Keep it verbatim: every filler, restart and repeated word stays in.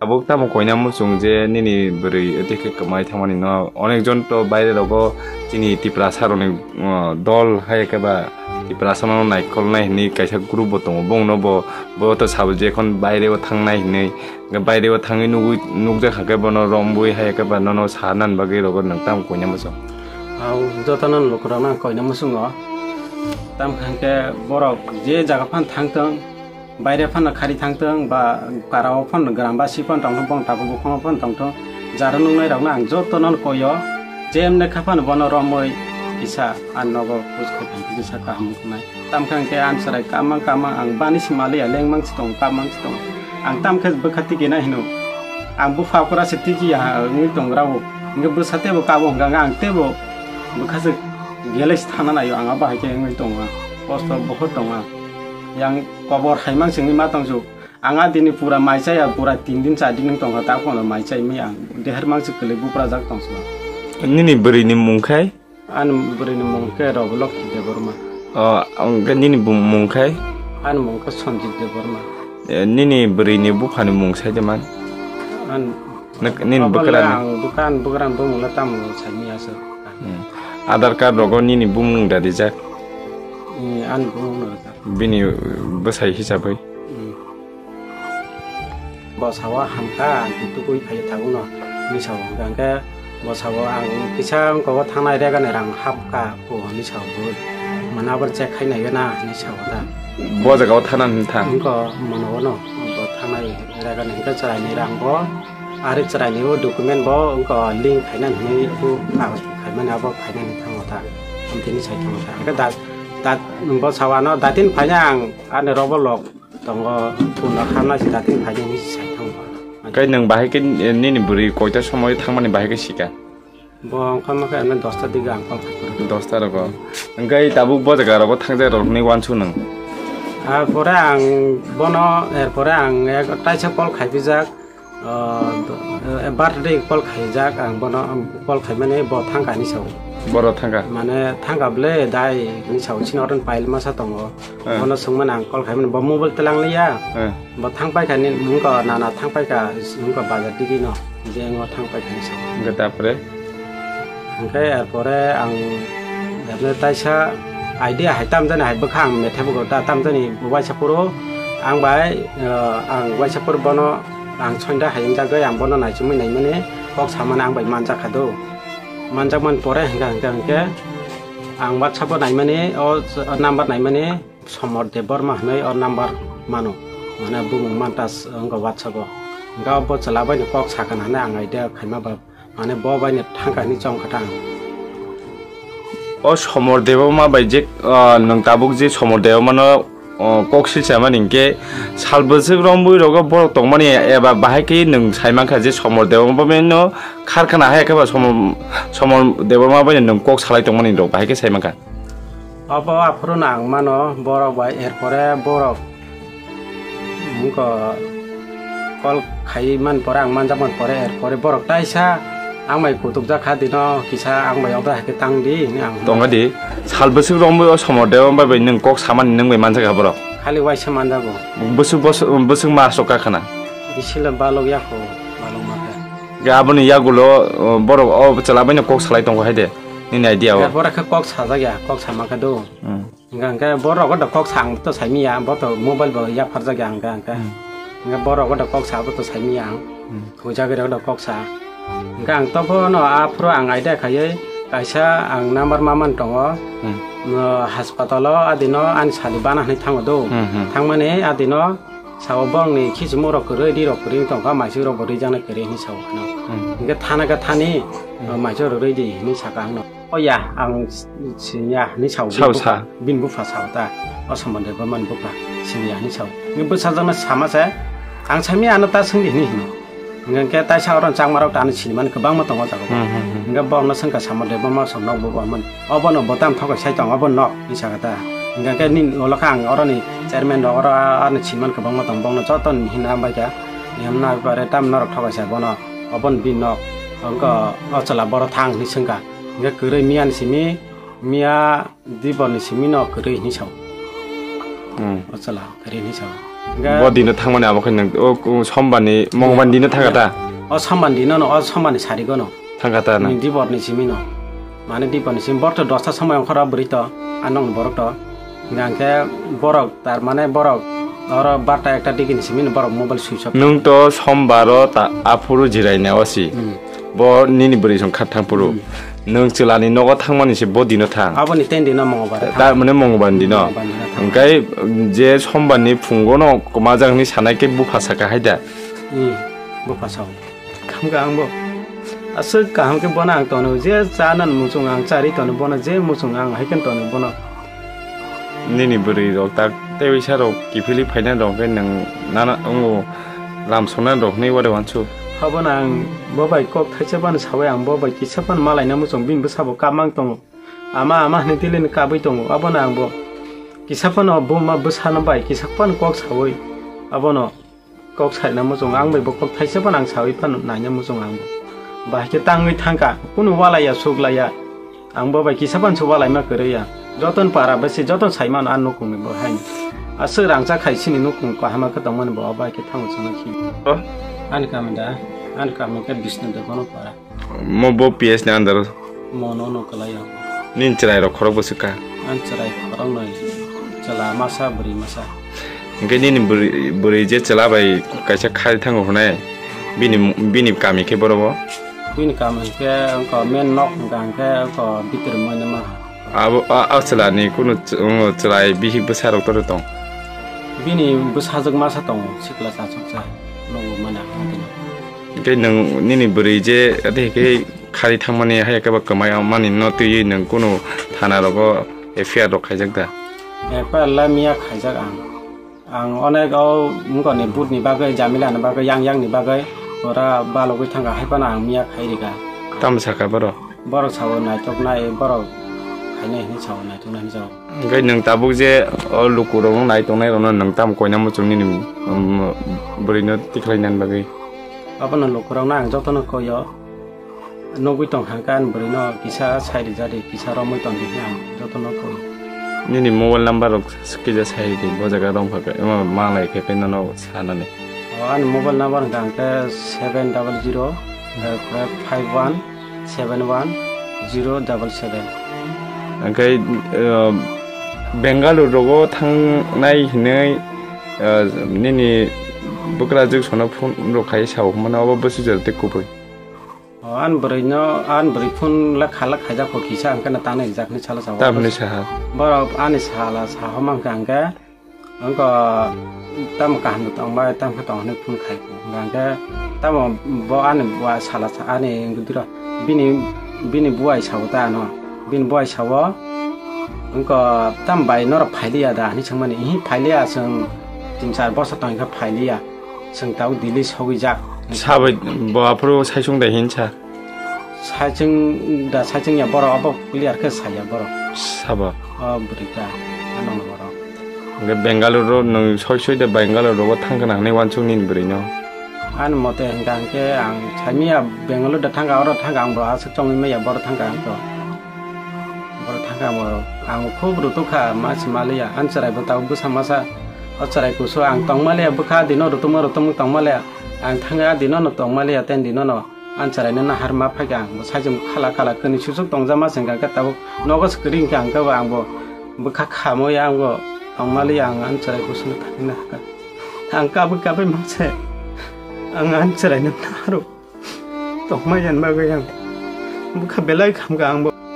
Tabuk tamo koina muchung je nini bwrwi tei khe kwmai thangmani no, onek jon to baire rogo chini Tiprasa rokni, uh, dol hai khe ba Tiprasa no naikolnai hinwi kaisa group bo tongo, bongno bo, bo to sabo je ekhon baire o thangnai hinwi, hwnkhe baire o thangwi nugwi, nukjak kha khe bono rombwi hai khe ba nono sa nan bagwi rogo nwng tamo koina muchung. Ang jotono lukurokno ang koina muchungo, tamo khe borok je jaga phano thangthwng, baire phano khari thangthwng, ba karao phano gram basi phano tongthwng, bong tabuk bukhuno phano tongthwng, jara nuknairokno ang jotono koio, jemne kha phano bono romwi kisa a nogo puskha thangwi kisa kaham wngnai. Tamkhe hwnkhe ang chwrai kamang kamang ang bani se maliya, lengmang se tongo, kamang se tongo. Ang tamkhe bwkha tikina hino. Ang bupha okra se tikiya ha wngwi tongrao. Hwnkhe bwsa teibo kabo hwnkha hwnkhe ang teibo bwkha se gelai se thana naio, ang abo hai khe wngwi tongo. Kosto bohor tongo. Yang kobor haimang se wngwi ma tongsu. Ang a dini pura mai chaya, pura tin din char din wng tongkha, ta phano mai chai mi ang. Deher mang se kwlwi buprajak tongsu. Nini bwrwi ni mung khai? Ani bwrwi ni mung khe Robolokhi Debbarma. O, ang khe nini bu-, mung khai? Ani mung khe Sanjit Debbarma. E, nini bwrwi ni bupha ni mung sai de man? An Nek-, nini Abole bwkra ni? Ang bwkra, ani bwkra ni bumung le tamo sai mi aswk. Hmm. Aadhaar card rogo nini bumung da rijak? Ani bumung no rijak. Bini, uh, bwsai hisabwi? Hmm. Bo sao hamkha, ang tubui phai thago no, hinwi sao. Hwnkhe bo sao ang kisa wngkha o thangnai rega ni rang hapkha, o hinwi sao bo. Mane abo check khai naiya na hinwi sao ta. Bo jaga o thana hinwi tha? Wngkha mano o no, bo thangnai rega ni hwnkhe chwrai ni rang bo, ari chwrai ni o document bo wngkha link khaina hinwi bo kagoj khaimani abo khainani thango ta. Amtini sai thango ta. Hwnkhe da, da, bo sao ano datin phaina ang ani rogo lok. Tongo, punda kharna si dating phaidi hinwi si sai thango. Hwnkhe nwng bahai khe, eh, nini bwrwi koita somoi thangmani bahai khe sika? Bo wngkha ma khe ano dosta dige ang call khai phuru. Dosta rogo. Hwnkhe tabuk bo jaga rogo thangjak rok hinwi uansuk nwng? Ah, pore ang bono, er pore ang ek taisa call khai pijak, ah, do-, eh, birthday call khaijak ang bono, call khaimani bo thangkha hinwi sao. Boro thangkha? Mane thangkha ble dai hinwi sao, chini oro pile masa tongo. Eh. Bono swngmani ang call khaimani, bo mobile twlang liya. Eh. Bo thang paikha ni, wngkha nana thang paikha, wngkha bazar digi no, je ngo thang paikha ni sao. Hwnkhe tapre? Hwnkhe er pore ang, er pore taisa idea hai tamjani hai bwkha ang methe bugo ta tamjani waisa phuru ang bai, eh, ang waisa phuru bono ang sonda hai wngjagwi ang bono naichomwi naimani kok samani ang bai manjakha do. Manjakmani pore hwnkhe, hwnkhe, hwnkhe ang WhatsApp o naimani, o number naimani, Somor Debbarma hinwi o number mano, mane bumung mantas wngkha WhatsApp o. Hwnkhe bo chwla bai no kok sakha hinwi ang idea khaima ba, mane bo bai no thangkha hinwi chongkha ta ang. O Somor Debbarma bai je, ah, nwng tabuk je Somor Debbarma no, oh, kok silsa mani hinkhe sal bwswk rombwi rogo borok tongmani eba bahai khe nwng sai mankha je Somor Debbarma bai no kharkhana hai khe ba Somor, Somor Debbarma bai no nwng kok salai tongmani rok bahai khe sai mankha. Obo aphuru no ang mano, borok bai, er pore borok wngkha call khai man pore, ang manjak man pore, er pore borok taisa ang bai kutukjak kha dino, kisa ang bai obo hai khe tang di hinwi ang. Tongkha di, sal bwswk romwi o Somor Debbarma bai nwng kok samani nwng bai manjak kha borok? Khali waisa manjago. Bwswk bos-, bwswk ma aswk kha khana? Bisi le balok ya kho, balok ma khe. Khe aboni yagulo, o, borok o chwla bai no kok salai tongkha hai de. Nini idea o. Hwnkhe borok khe kok sajak ya, kok sama khe do. Hmm. Hwnkhe, hwnkhe borok o da kok sa ang to sai miya, bo to mobile bo yapharjak ya hwnkhe, hwnkhe. Hmm. Hwnkhe borok o da kok sa bo to sai miya ang. Hmm. Hujagwi rok da kok sa. Hwnkhe ang to bono aphuru ang idea khaiwi kaisa ang number ma man tongo. Hmm. No, hospital o adino ani sali bana hinwi thango do. Hmm, hmm. Thangmani adino sao borokni khichimung rok kwrwi, ri rok kwrwi tongkha, maising rok bo rijaknai kwrwi hinwi sao ano. Hmm. Hwnkhe thana khe thani, hmm, maising rok rwi di hinwi saka ano. O ya, ang siniya hinwi sao, sao bini bupha, sa. Bini bupha sao ta. O Somor Debbarma ni bupha siniya hinwi sao. Ni bwsajwkno sama se, ang sami ano ta swngdi hinwi hino. Hwnkhe taisa oro changma rok ta ano sinimani kwbangma tongo jaga o. Hmm, hmm, hmm. Hwnkhe borokno swngkha Somor Debbarma som nok bo borman. Obono bo tam thokai sai tong, obo nok hinwi saka ta. Hwnkhe nini ulo khe ang oroni chairman rok oro ano sinimani kwbangma tong, borokno joto ni himna hambai kha. Himna pore tam norok thokai sai bono, obono bini nok. Hwnkhe o chwla boro thang hinwi swngkha. Hwnkhe kwrwi miya ni simi, miya dibor ni simi no kwrwi hinwi sao. Hmm. O chwla kwrwi hinwi sao. Ga- Bo dino thangmani abo khe nang, o, o, sombani, mongobani dino thangkha ta? O sombani dino no, o sombani sarigo no. Thangkha ta na? Ni dibor ni simi no. Mane dibor ni simi, bor to dosta somoi ongkhor o bwrwi to, a nong borok to. Hingkha hingkhe borok, tar mane borok, oro barta ekta digi ni simi no borok mobile switch off. Nwng to sombaro ta aphuru jiraina osi. Hmm. Bo nini bwrwi song khat thang phuru. Hmm. Nwng chwlani nogo thangmani se bo dino thang. Aboni ten dino Mongobare thang. Tar mane Mongobani dino. Mongobani dino thang. Hingkhe je sombani phungo no kwmajak hinwi sanai khe bupha saka hai da. Hmm, bupha sao. Khamkha ang bo. Aswk kaham khe bono ang tono, je chana muchung ang chari tono, bono je muchung ang hai khe tono bono. Nini bwrwi rok tak tei uisa rok kiphilwi phaina rok khe nwng nana wngo lam songna rok hinwi wari wansuk. Abono ang bo bai kok thaisa phano saui ang bo bai kisa phano malaina muchung bini bwsabo kap mang tongo. Ama ama hinwi tili ni kabui tongo. Abono ang bo kisa phano buma bwsano bai kisa phano kok saui abono. Kok saina muchung ang bai bo kok thaisa phano ang saui phano naina muchung ang bo. Bahai khe tangwi thangkha, kunu walaiya, suklaiya. Ang bo bai kisa phano se walaima kwrwi ya. Joton para bai se joton saimano a nukungni bo haino. Aswk rangchak khai sini nukung kahama khe tongmani bo bahai khe thango chwngno khi. Oh? Ani kami da, ani kami khe Bisnu Debbarma para. Mo bo P S ni under o. Mo no no kwlai o. Nini chwrai rok khorok bwswk kha? Ani chwrai khorok noi. Chwla masa, bwrwi masa. Hingke nini bwrwi, bwrwi je chwla bai kaisa khari thango hwnai, bini, bini kami khe boro bo? Bini kami khe wngkha main nok hwnkha hwnkhe wngkha Bitor Moinama. Abo, a, a chwla ni kunu ch-, wng chwrai bihik bwsa rok toro tong? Bini bwsajwk masa tongo, sikla chasuksa, nukgo mane ang tino. Hingke nwng nini bwrwi je ate khe khari thangmani hai khe bo kwmai mani no twiwi nwng kunu thana rogo F I R rok khaijak da? F I R la miya khaijak ang. Ang onek o wngkoni butni bagwi, jamilani bagwi, yang yangni bagwi ora balogwi thangkha, hai phano ang miya khai rikha. Tamo sakha borok? Borok sao naithoknai, borok khainai hinwi sao, naithoknai hinwi sao. Hingke nwng tabuk je o lukurokno nai tongnai rokno nwng tamo koina muchung nini, um, bwrwino tikhlai nani bagwi? Abono lukurokno ang jotono koi o. Nugwi tong kha khe ani bwrwino kisa sai rijadi, kisa romwi tong di hwnwi ang jotono koi. Nini mobile number rok kisa sai ridi, bo jaga rong pha khe, emo manglai khe khe nono sanani. O, ani mobile number hwnkha hwnkhe seven double zero, eh, five one seven one zero double seven. Hwnkhe, eh, Bengaluru rogo thangnai hinwi, eh, nini bwkrajwk sono phone rok khai sao hwnmano, obo bwswk jora tei kubui? O, ani bwrwino, ani bwrwi phone la khala khaijak kho kisa, hwnkhe no tanwi rijak hinwi salo sao. Tamni saha? Borok ani sala saha mankha hwnkhe, wngkha tamo kaham tongbai, tamo khe tong hinwi phone khai kho. Hwnkhe tamo bo ani bua sala sa, ani wngkha dura, bini, bini buai sao ta ano, bini buai sao, wngkha tamo bai norok phailiya da hinwi swngmani, ihi phailiya, chwng tin char bosor tongkha phailiya. Chwng tabuk Delhi sogwi jak. Sabai bo aphuru saichung da hinsa? Saichung da, saichung ya borok, obo clear khe saya borok. Sabo? O bwrwi ta, ano borok. Hwnkhe Bengaluru nwng soi soi da Bengaluru rogo thangkha nang hinwi wansuk nini bwrwino? Ani mote hwnkha hwnkhe ang saimanya Bengaluru da thangkha, oro thangkha, ang bo aswk chongwi manya borok thangkha ang to. Borok thangkha ang bo, ang khub rutuk kha, ma se maliya, ang chwrai bo tabuk bwsa masa. O chwrai kusu ang tongmaliya, bwkha dino rutukma rutukma tongmaliya. Ang thangwi a dino no tongmaliya, ten dino no. Ang chwrai no nahar ma phaikha ang bo saichung khala khala kwnwi susuk tongjama se hwnkha khe tabuk nogo se kwrwi hwnkha ang khe bo ang bo bwkha khamwi ang bo tongmaliya ang ang chwrai kusu no thangwi nahakha. Ang kabwi kabwi ma se ang ang chwrai no naharo. Tongmani bagwi ang bwkha belai khamkha ang bo.